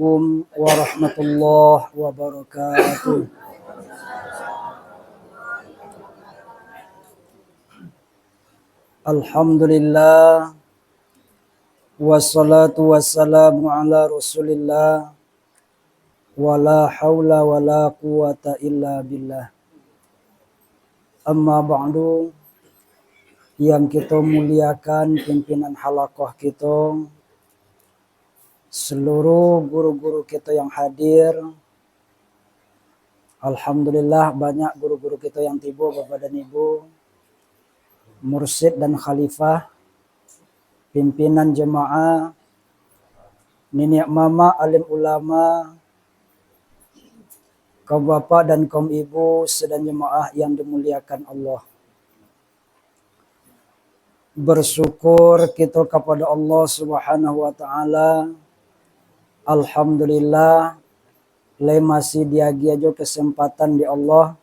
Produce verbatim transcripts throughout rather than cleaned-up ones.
Assalamualaikum warahmatullahi wabarakatuh. Alhamdulillah, wassalatu wassalamu ala Rasulillah, wala haula wala quwata illa billah. Amma ba'du, yang kito muliakan pimpinan halakah kito, seluruh guru-guru kito yang hadir. Alhamdulillah, banyak guru-guru kito yang tibo, Bapak dan Ibu, mursyid dan khalifah, pimpinan jemaah, niniak mamak, alim ulama, kaum bapak dan kaum ibu, sidang jemaah yang dimuliakan Allah. Bersyukur kito kapado Allah Subhanahu wa Ta'ala. Alhamdulillah, lai masih diagiah jo kesempatan di Allah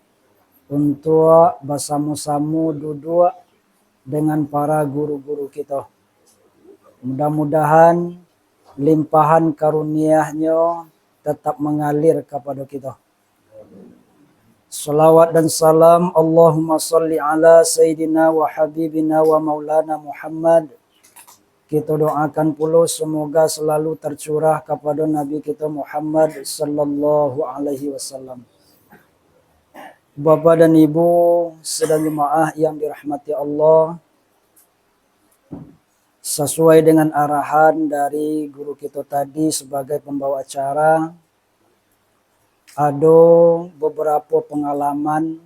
untuak basamo-samo duduak dengan para guru-guru kito. Mudah-mudahan limpahan karunia-Nyo tetap mangalir kapado kito. Salawat dan salam, Allahumma salli ala Sayyidina wa Habibina wa Maulana Muhammad. Kito doakan pulo, semoga selalu tercurah kapado Nabi kito Muhammad sallallahu alaihi wasallam. Bapak dan Ibu, sidang jemaah yang dirahmati Allah, sesuai dengan arahan dari guru kito tadi sebagai pembawa acara, ado beberapa pengalaman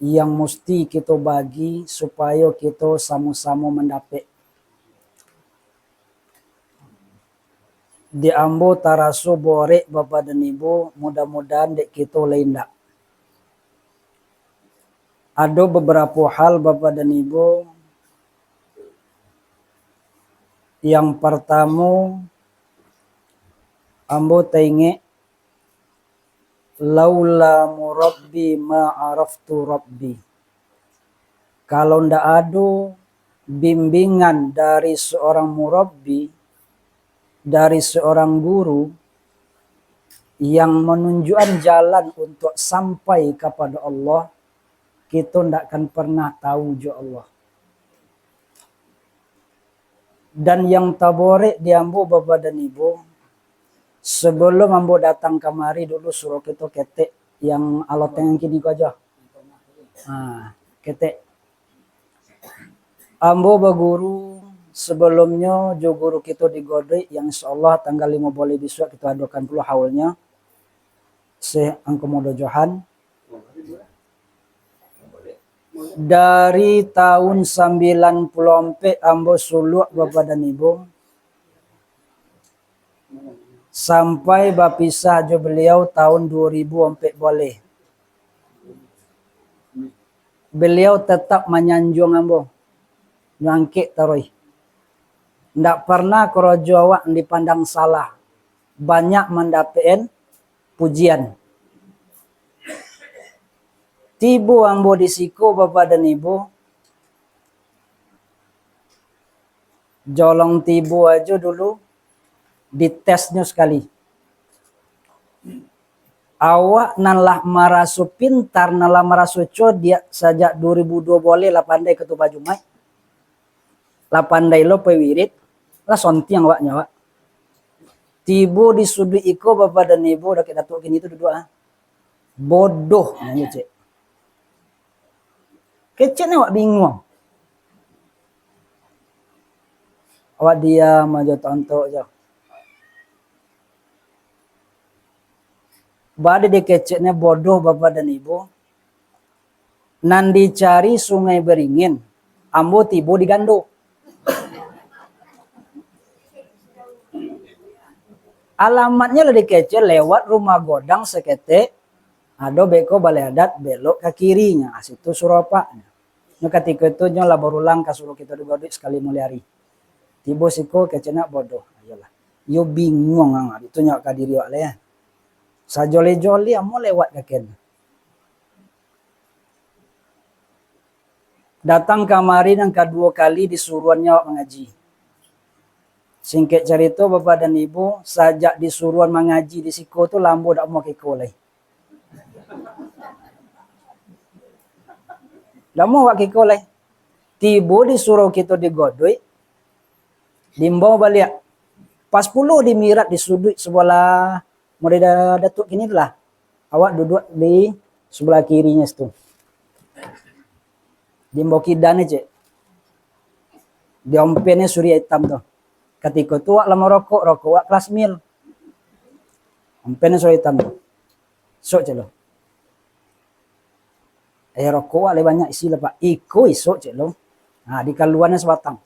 yang musti kito bagi supayo kito samo-samo mandapek. Di ambo taraso borek, Bapak dan Ibu, mudah-mudahan dek kito lai indak. Ado beberapa hal, Bapak dan Ibu. Yang pertamo, ambo taingek, "Laula murabbi ma araftu rabbi." Kalau ndak ado bimbingan dari seorang murabbi, dari seorang guru yang menunjukkan jalan untuk sampai kepada Allah, kito ndak akan pernah tahu jo Allah. Dan yang taborek di ambo, Bapak dan Ibu, sebelum ambo datang kamari dulu, surau kito ketek yang aloteng kini ko aja. Ha, ketek. Ambo baguru sebelumnyo jo guru kito di Godrik, yang insyaallah tanggal limo boleh bisuak kito adokan pulo haulnyo. Syekh Angku Modo Johan. Dari tahun sambilan puluah ampek ambo suluak, Bapak dan Ibu, sampai bapisah jo beliau tahun dua ribu ampek boleh. Beliau tetap manyanjuang ambo, nyo angkek taruih. Ndak pernah korojo awak dipandang salah, banyak mandapek-an pujian. Tibo ambo di siko, Bapak dan Ibu, jolong tibo ajo dulu ditesnyo sakali. Awak nan lah maraso pintar, nan lah maraso codiak sajak dua ribu dua boleh, lah pandai khuthubah Jumaik, lah pandai lo pai wirid, lah sontiang awaknyo, awak. Tibo di suduik iko, Bapak dan Ibu, dakek Datuk kini tu duduak, ah. Bodoh, nyo kecek. Kecek ni awak bingung. Awak diam aja, tontok aja. Bade dikeceknyo bodoh, Bapak dan Ibu. Nan dicari Sungai Beringin, ambo tibo di Gando. Alamatnyo lah dikecek lewat rumah godang saketek, ado beko balai adat, belok ka kiri, nyo, ah, situ surau apak. Nyo katiko itu nyo lah barulang ka surau kito di Godrik sakali mulia ari. Tibo siko keceknyo bodoh. Ayolah. Yo bingung ang, ditunyo ka diri awak lah, ya. Sajoli-joli ambo lewat ka ken. Datang kamari nan kaduo kali disuruannyo awak mangaji. Singkek carito, Bapak dan Ibu, sajak disuruah mangaji di siko tu, lah ambo dak amuah ka iko lai. Dak amuah awak ka iko lai. Tibo di surau kito di Godoik, diimbau baliak. Pas pulo di mirab di suduik sabalah model da-, Datuak kini tu lah. Awak duduak di sabalah kirinyo situ. Diimbau kidan ni, cek. Diompennyo surya itam tu. Katiko tu awak lah marokok, rokok awak kelas mil. Ompennyo surya itam tu. Sok, cek lo. Eh, rokok awak lai banyak, isi lah, Pak. Iko isok, cek lo. Ha, dikaluannyo sabatang.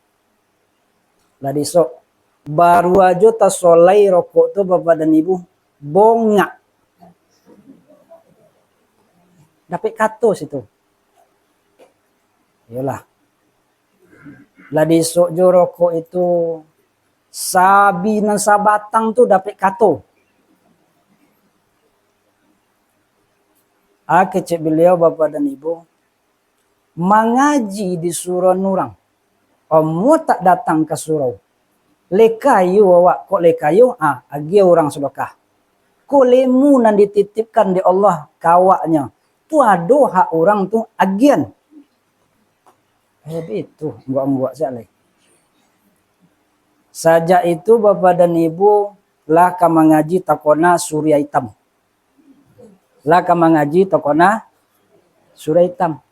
Lah diisok. Baru ajo tasolai rokok tu, Bapak dan Ibu, bongak. Dapek kato situ. Iyolah. Lah diisok jo rokok itu, sabi nan sabatang tu dapek kato. Ah, kecek baliau, Bapak dan Ibu, mangaji di surau urang, amuah tak datang ka surau. Lekayo awak, kok lekayo, ah, agiah urang sadakah. Ko lemu nan dititipkan dek Allah ka awaknyo, tu ado hak urang tu agian. Eh, bitu, angguak-angguak siak lai. Sajak itu, Bapak dan Ibu, lah ka mangaji takona surya itam. Lah ka mangaji takona surya itam.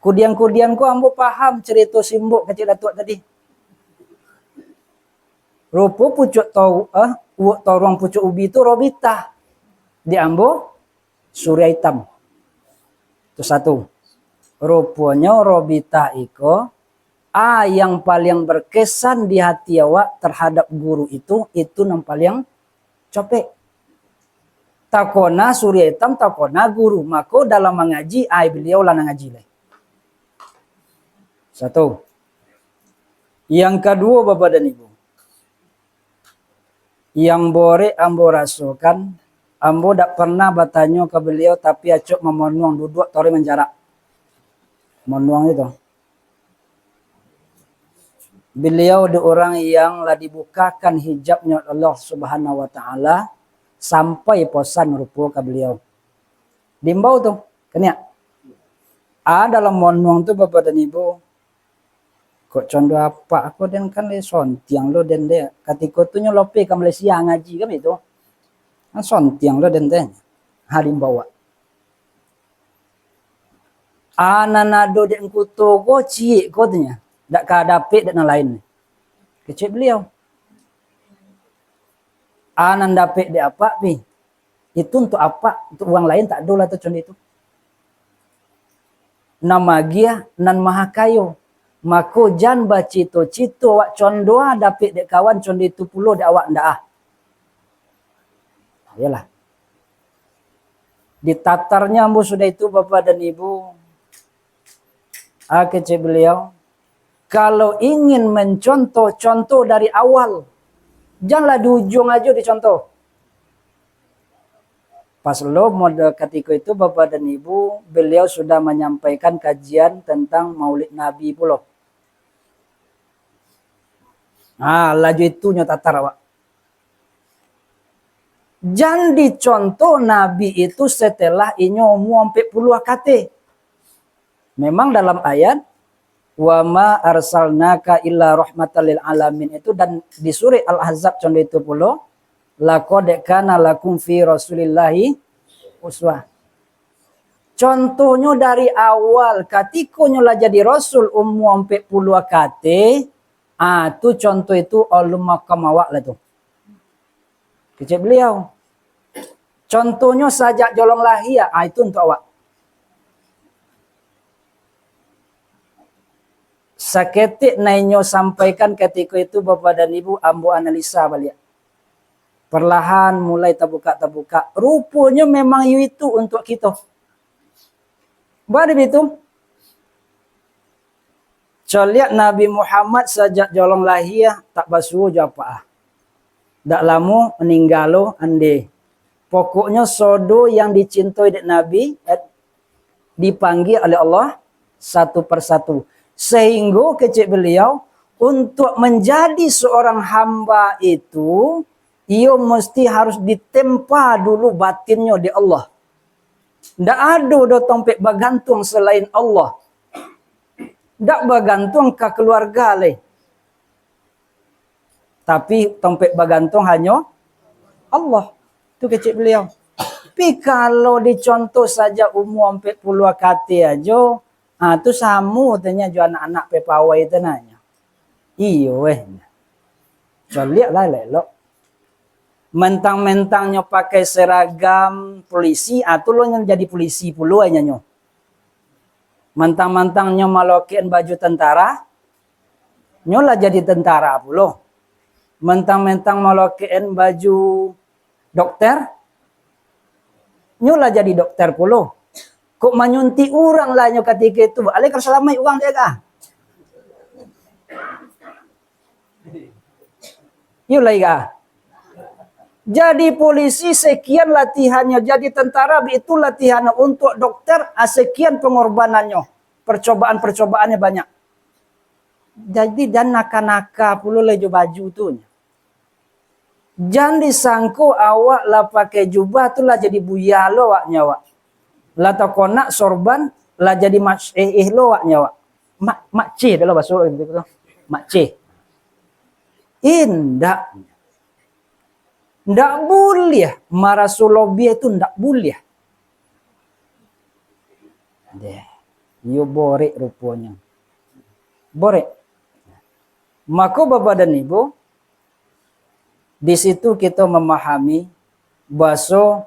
Kudian-kudian ko ambo paham carito simbok kecek Datuak tadi. Rupo pucuak tau-, eh, uwuk toruang pucuak ubi tu robitah. Di ambo, surya itam. Tu satu. Ruponyo robitah iko, a, yang paliang berkesan di hati awak terhadap guru itu, itu nan paliang copek. Takona surya itam, takona guru. Mako dalam mangaji, ai baliau lah nan ngaji lai. Satu. Yang kaduo, Bapak dan Ibu, yang borek ambo rasokan, ambo dak pernah batanyo ka baliau, tapi acok mamonuang duduak taruih manjarak. Monuang itu. Baliau di urang yang lah dibukakan hijabnyo Allah Subhanahu wa Ta'ala, sampai posan rupo ka baliau. Diimbau tu, kaniak. A, dalam monuang tu, Bapak dan Ibu, kok condo apak ko den kan lai sontiang lo den deh. Katiko tu nyo lopeh ka Malaysia ngaji kan itu. Kan sontiang lo den deh. Ha, diimbau awak. A, nan ado dek ngku tu ko ciek ko tu nyo. Dak ka dapek dek nan lain. Kecek baliau. A, nan dapek dek apak pi. Itu untuak apak, untuak urang lain tak ado lah tu condo itu. Nan magiah, nan maha kayo. Mako jan bacito-cito awak condo a dapek dek kawan, condo itu pulo dek awak ndak ah. Iyolah. Ditatarnyo ambo sudah itu, Bapak dan Ibu, ah, kecek baliau, kalau ingin mencontoh, contoh dari awal. Janlah di ujuang ajo dicontoh. Pas lo mode katiko itu, Bapak dan Ibu, baliau sudah manyampaikan kajian tentang Maulid Nabi pulo. Ha, laju itu nyo tatar awak. Jan dicontoh Nabi itu setelah inyo umua ampek puluah ka ateh. Memang dalam ayat, "Wa ma arsalnaka illa rahmatan lil alamin," itu, dan di surah Al-Ahzab condo itu pulo, "Laqad kana lakum fi Rasulillahi uswah." Contohnyo dari awal, katikonyo lah jadi rasul umua ampek puluah ka ateh, ah, tu contoh itu alun makam awak lah tu. Kecek baliau. Contohnyo sajak jolong lahia, ah, itu untuak awak. Saketek nan inyo sampaikan katiko itu, Bapak dan Ibu, ambo analisa baliak. Perlahan mulai tabukak-tabukak. Ruponyo memang iyo itu untuak kito. Baa dek itu? Caliak Nabi Muhammad sajak jolong lahia tak basuo jo apak ah. Dak lamo maningga lo ande. Pokoknyo sodo yang dicintoi dek Nabi, eh, dipanggia oleh Allah satu persatu. Sehinggo kecek baliau, Untuak manjadi saurang hamba itu, iyo musti harus ditempa dulu batinnyo dek Allah. Ndak ado doh tompek bagantuang salain Allah. Ndak bagantuang ka kaluarga lai. Tapi tompek bagantuang hanyo Allah. Tu kecek baliau. Tapi kalau dicontoh sajak umua ampek puluah ka ateh ajo, ha, tu samo tu nyo jo anak-anak pepawai tu nyo. Iyo weh. Caliaklah elok-elok. Mentang-mentang nyo pakai seragam polisi, ah, tu lo nyo jadi polisi pulo nyo nyo. Mentang-mentang nyo malokekan baju tentara, nyo lah jadi tentara pulo. Mentang-mentang malokekan baju dokter, nyo lah jadi dokter pulo. Kok manyuntik urang lah nyo katiko itu, alai ka salamaik urang dek ah. Iyo lai ka. Jadi polisi sekian latihannyo, jadi tentara itu latihannyo, untuak dokter, ah, sekian pengorbanannyo, percobaan-percobaannyo banyak. Jadi jan naka-naka pulo lai jo baju tu. Jan disangko awak lah pakai jubah tu lah jadi buya lo awaknyo awak. Lah takonak sorban, lah jadi mak eh, eh lo awaknyo awak. Mak, mak ceh dah lah baso gitu tu. Mak ceh. Indak. Ndak buliah maraso lobiah tu, ndak buliah. Deh, iyo borek ruponyo. Borek. Mako Bapak dan Ibu, di situ kito mamahami baso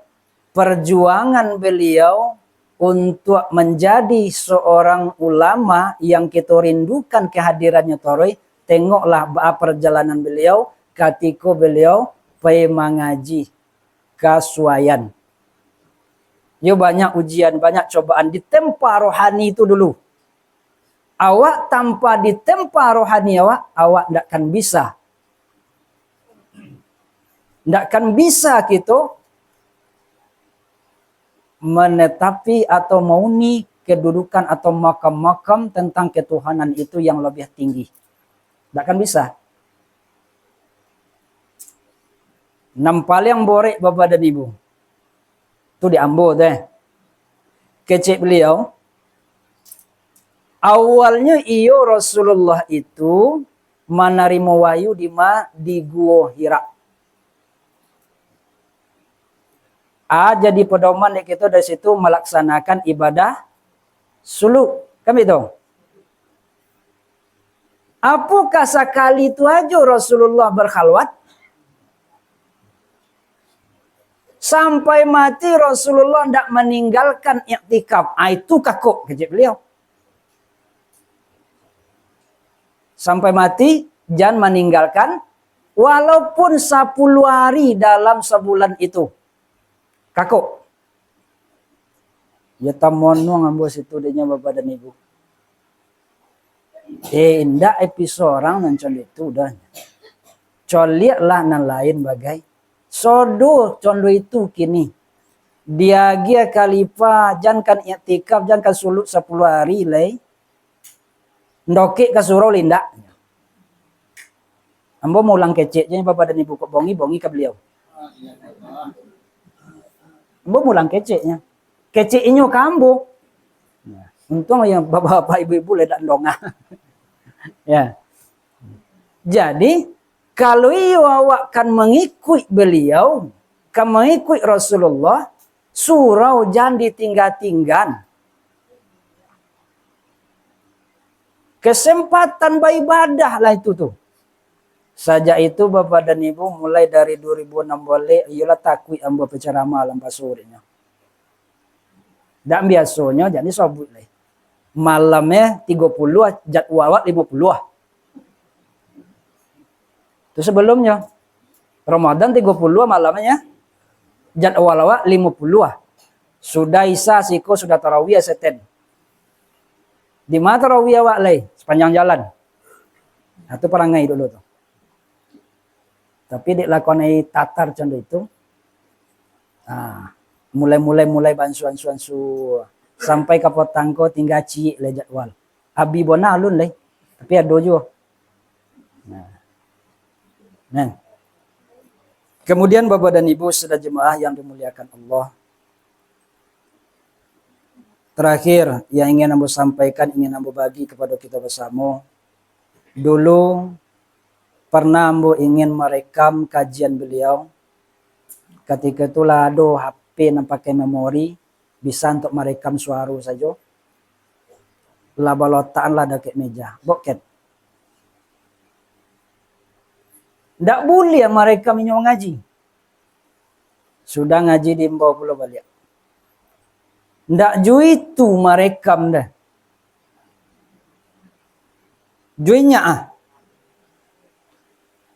perjuangan beliau untuak manjadi seorang ulama yang kito rindukan kehadirannyo toroi. Tengoklah baa perjalanan beliau katiko beliau pai mangaji ka Suayan. Yo banyak ujian, banyak cobaan ditempa rohani tu dulu. Awak tanpa ditempa rohani awak, awak ndak akan bisa. Ndak akan bisa kito menetapi atau mauni kedudukan atau makam-makam tentang ketuhanan itu yang lebih tinggi. Ndak akan bisa. Nan paliang borek Bapak dan Ibu. Tu di ambo tu, eh. Kecek beliau, awalnyo iyo Rasulullah itu manarimo wahyu di ma, di Guo Hira. Ah, jadi pedoman dek kito dari situ melaksanakan ibadah suluk. Kan begitu? Apakah sakali tu ajo Rasulullah berkhalwat? Sampai mati Rasulullah ndak meninggalkan iktikaf. Ah, itu kakok, kecek beliau. Sampai mati, jan maninggalkan, walaupun sapuluah hari dalam sabulan itu. Kakok. Ya tamonuang ambo situ dek nyo Bapak dan Ibu. Eh, indak epi sorang nan condo itu doh. Coliaklah nan lain bagai. Sodo condo itu kini. Diagiah khalifah, jankan iktikaf, jankan suluk sapuluah hari lai. Ndokek ka surau lindak. Ambo maulang kecek je, Bapak dan Ibu, kok bongi, bongi ka beliau. Ambo maulang keceknya. Kecek inyo ka ambo. Untuang yang bapak-bapak, ibu-ibu lah dak ndongah. Ya. Jadi, kalau iyo awak kan mangikuik beliau, kan mangikuik Rasulullah, surau jan ditingga-tinggan. Kesempatan baibadah lah itu tu. Sajak itu, Bapak dan Ibu, mulai dari dua ribu enam belas, iyolah takuik ambo penceramah alam paso dek nyo. Dak biasonyo, jadi sobuik lai. Malamnyo tigo puluah, jadwal awak limo puluah. Tu sebelumnyo. Ramadan tigo puluah malamnyo, jadwal awak limo puluah. Sudah Isya siko sudah tarawih seten. Di ma tarawih awak lai? Sepanjang jalan. Nah, tu parangai dulu tu. Tapi dek lakon ai tatar cando itu, ah, mulai, mulai, mulai bansu-ansu-ansu, sampai ka potang ko tingga ciek lai jadwal. Abi bona alun lai, tapi ado juo. Nah. Nah. Kemudian, Bapak dan Ibu, sidang jemaah yang dimuliakan Allah, terakhir yang ingin ambo sampaikan, ingin ambo bagi kepada kita bersama. Dulu pernah ambo ingin merekam kajian beliau. Ketika tu lah ado H P nan pakai memori, bisa untuk merekam suara sajo. Lah balotakan lah dakek meja. Bokeh. Ndak buliah marekam inyo mangaji. Sudah ngaji diimbau pulo baliak. Ndak jo itu marekam doh. Jo inyak ah.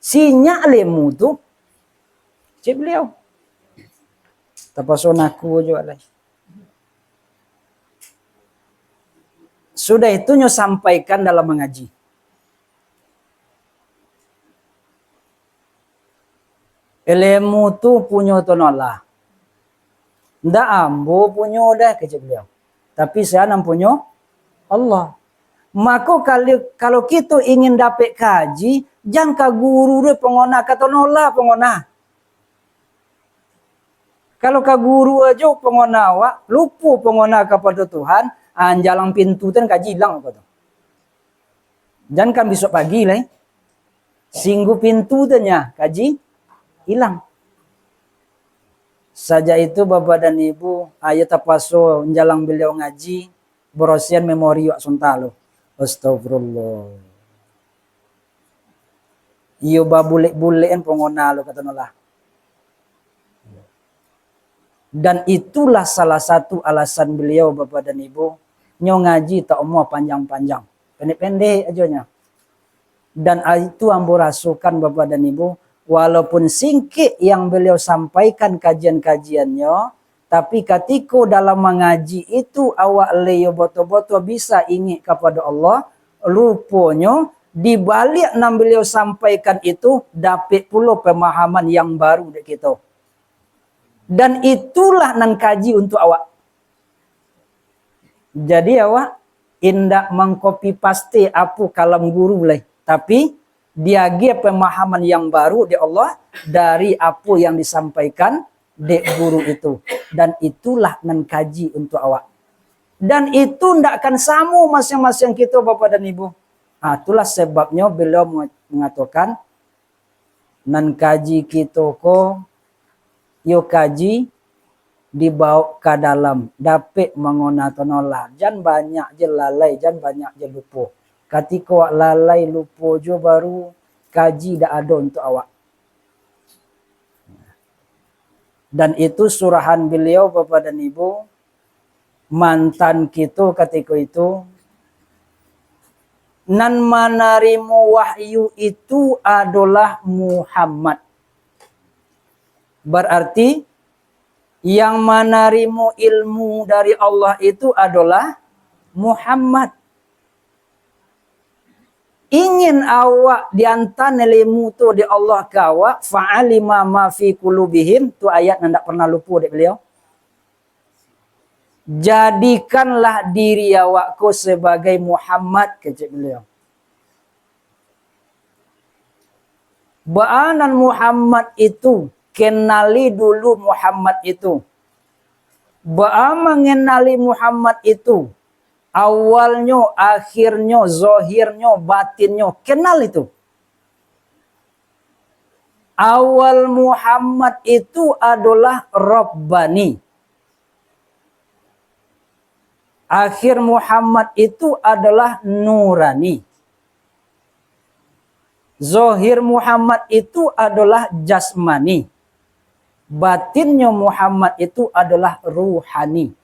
Si inyak lemu tu, cek beliau. Tapaso naku jo alai. Sudah itu nyo sampaikan dalam mangaji. Ilmu tu punyo Tuhan Allah. Ndak ambo punyo doh, kecek beliau. Tapi sia nan punyo Allah. Mako, kali, kalau kito ingin dapek kaji, jan ka guru doh pangona, ka Tuhan Allah pangona. Kalau ka guru ajo pangona awak, lupo pangona kapado Tuhan, ah, jalang pintu tu nan kaji ilang, apo tu. Jan kan bisuak pagi lai. Singgu pintu tu nya, kaji ilang. Sajak itu, Bapak dan Ibu, ayo tapaso jalang beliau ngaji, barasiahan memori wak sonta lo. Astagfirullah. Iyo babulek-bulek kan pangona lo, kato no lah. Dan itulah salah satu alasan beliau, Bapak dan Ibu, nyo ngaji tak amuah panjang-panjang. Pendek-pendek ajo nyo. Dan itu ambo rasokan, Bapak dan Ibu, walaupun singkek yang beliau sampaikan kajian-kajiannyo, tapi katiko dalam mangaji itu, awak lai yo batua-batua bisa ingek kapado Allah, ruponyo di baliak nan beliau sampaikan itu, dapek pulo pemahaman yang baru dek kito. Dan itulah nan kaji untuk awak. Jadi, awak indak mangkopi paste apo kalam guru lai, tapi diagiah pemahaman yang baru dek Allah dari apo yang disampaikan dek guru itu. Dan itulah nan kaji untuk awak. Dan itu ndak akan samo masing-masing kito, Bapak dan Ibu. Ah, itulah sebabnyo beliau mengatakan, nan kaji kito ko, yo kaji dibaok ka dalam, dapek mangona tonolah. Jan banyak je lalai, jan banyak je lupo. Katiko awak lalai lupo jo baru, kaji dak ado untuk awak. Dan itu surahan beliau, Bapak dan Ibu, mantan kito katiko itu, nan manarimo wahyu itu adolah Muhammad. Berarti, yang manarimo ilmu dari Allah itu adolah Muhammad. Ingin awak diantaan ilmu tu dek Allah ka awak, fa'alima ma fi qulubihim, tu ayat nan dak pernah lupo dek beliau. Jadikanlah diri awak ko sebagai Muhammad, kecek beliau. Baa nan Muhammad itu, kenali dulu Muhammad itu. Baa mangenali Muhammad itu, awalnyo, akhirnyo, zohirnyo, batinnyo, kenal itu. Awal Muhammad itu adolah Rabbani. Akhir Muhammad itu adolah Nurani. Zohir Muhammad itu adolah jasmani. Batinnyo Muhammad itu adolah ruhani.